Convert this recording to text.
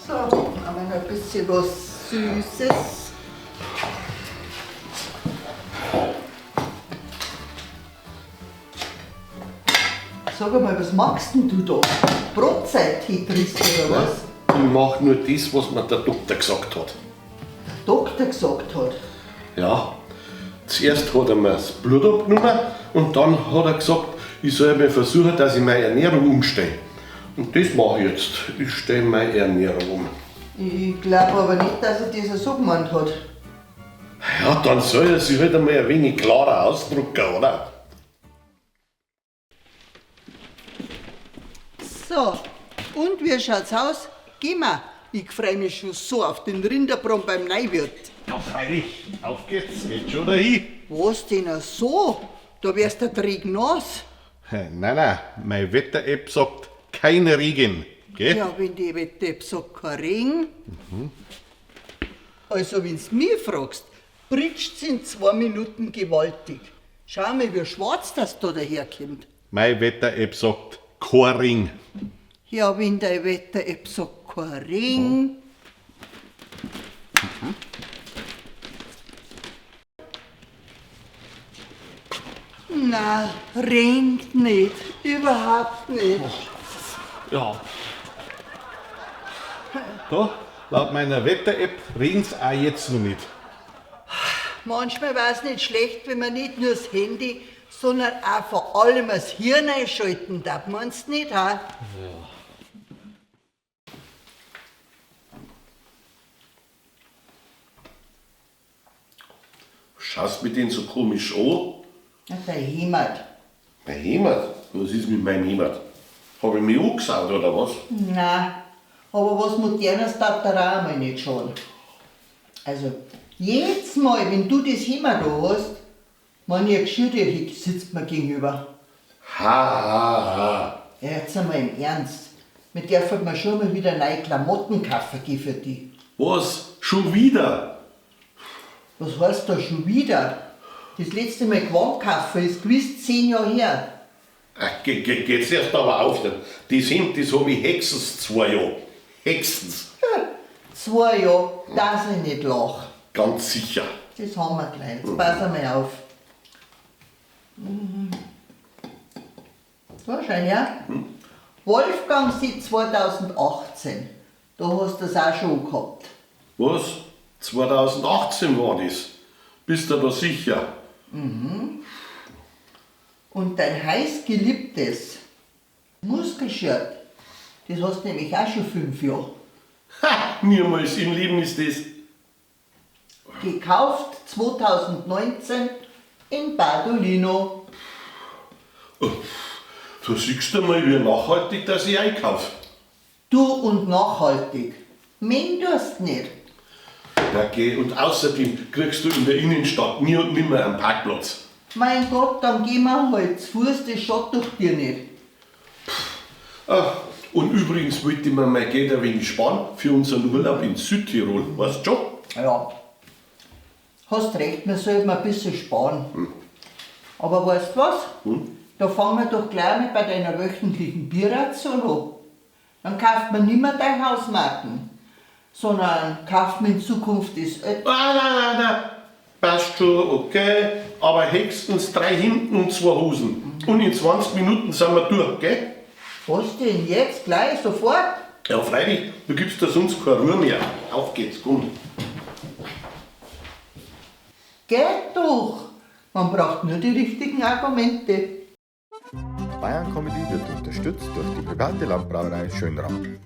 So, haben wir noch ein bisschen was Süßes. Sag einmal, was machst denn du da? Brotzeit-Tetris oder was? Ich mach nur das, was mir der Doktor gesagt hat. Der Doktor gesagt hat. Ja, zuerst hat er mir das Blut abgenommen und dann hat er gesagt, ich soll mal versuchen, dass ich meine Ernährung umstelle. Und das mache ich jetzt. Ich stelle meine Ernährung um. Ich glaube aber nicht, dass er das so gemeint hat. Ja, dann soll er sich halt einmal ein wenig klarer ausdrücken, oder? So, und wie schaut's aus? Geh mal. Ich freu mich schon so auf den Rinderbraten beim Neuwirt. Ja, freilich. Auf geht's. Geht schon dahin. Was denn so? Da wärst du träg nass. Nein, nein, meine Wetter-App sagt, kein Regen. Gell? Ja, wenn die Wetter-App sagt, kein Regen. Also, wenn's mich fragst, pritscht's in 2 Minuten gewaltig. Schau mal, wie schwarz das da daherkommt. Meine Wetter-App sagt, kein Regen. Ja, wenn dein Wetter-App sagt, kein Regen. Na, regnet nicht. Überhaupt nicht. Ja. Da, laut meiner Wetter-App regnt's auch jetzt noch nicht. Manchmal war es nicht schlecht, wenn man nicht nur das Handy, sondern auch vor allem das Hirn einschalten darf. Meinst du nicht, ha? Schaust mit denen so komisch an? Na, dein Heimat. Mein Heimat? Was ist mit meinem Heimat? Hab ich mich angesaugt oder was? Nein, aber was Modernes darf da auch einmal nicht schaden. Also, jedes Mal, wenn du das Heimat da hast, wenn ich ein Geschirr sitzt mir gegenüber. Ha, ha, ha. Ja, jetzt einmal im Ernst. Wir dürfen mir schon mal wieder neue Klamotten kaufen gehen für die. Was? Schon wieder? Was heißt da schon wieder? Das letzte Mal Gewand kaufen ist gewiss 10 Jahre her. Ach, geht's erst aber auf. Das Hemd, das hab ich höchstens 2 Jahre. Höchstens. 2 Jahre, dass ich nicht lach. Ganz sicher. Das haben wir gleich. Jetzt pass einmal auf. So, schau her. Wolfgang seit 2018. Da hast du das auch schon gehabt. Was? 2018 war das. Bist du da sicher? Und dein heiß geliebtes Muskelshirt, das hast du nämlich auch schon 5 Jahre. Ha! Niemals im Leben ist das. Gekauft 2019 in Bardolino. Da siehst du mal, wie nachhaltig dass ich einkaufe. Du und nachhaltig. Men tust nicht. Na geh, und außerdem kriegst du in der Innenstadt nie und nimmer einen Parkplatz. Mein Gott, dann gehen wir halt zu Fuß, das schaut doch dir nicht. Ach, und übrigens wollte ich mir mein Geld ein wenig sparen für unseren Urlaub in Südtirol, weißt du schon? Ja. Hast recht, wir sollten ein bisschen sparen. Aber weißt du was? Da fangen wir doch gleich mal bei deiner wöchentlichen Bierration an. Dann kauft man nimmer deine Hausmarken, sondern kauft man in Zukunft das Ah, nein, nein, nein. Passt schon, okay. Aber höchstens drei Hemden und zwei Hosen. Und in 20 Minuten sind wir durch, gell? Was denn jetzt? Gleich? Sofort? Ja, freilich, du gibst da sonst keine Ruhe mehr. Auf geht's, komm. Geht doch! Man braucht nur die richtigen Argumente. Bayern Comedy wird unterstützt durch die private Landbrauerei Schönram.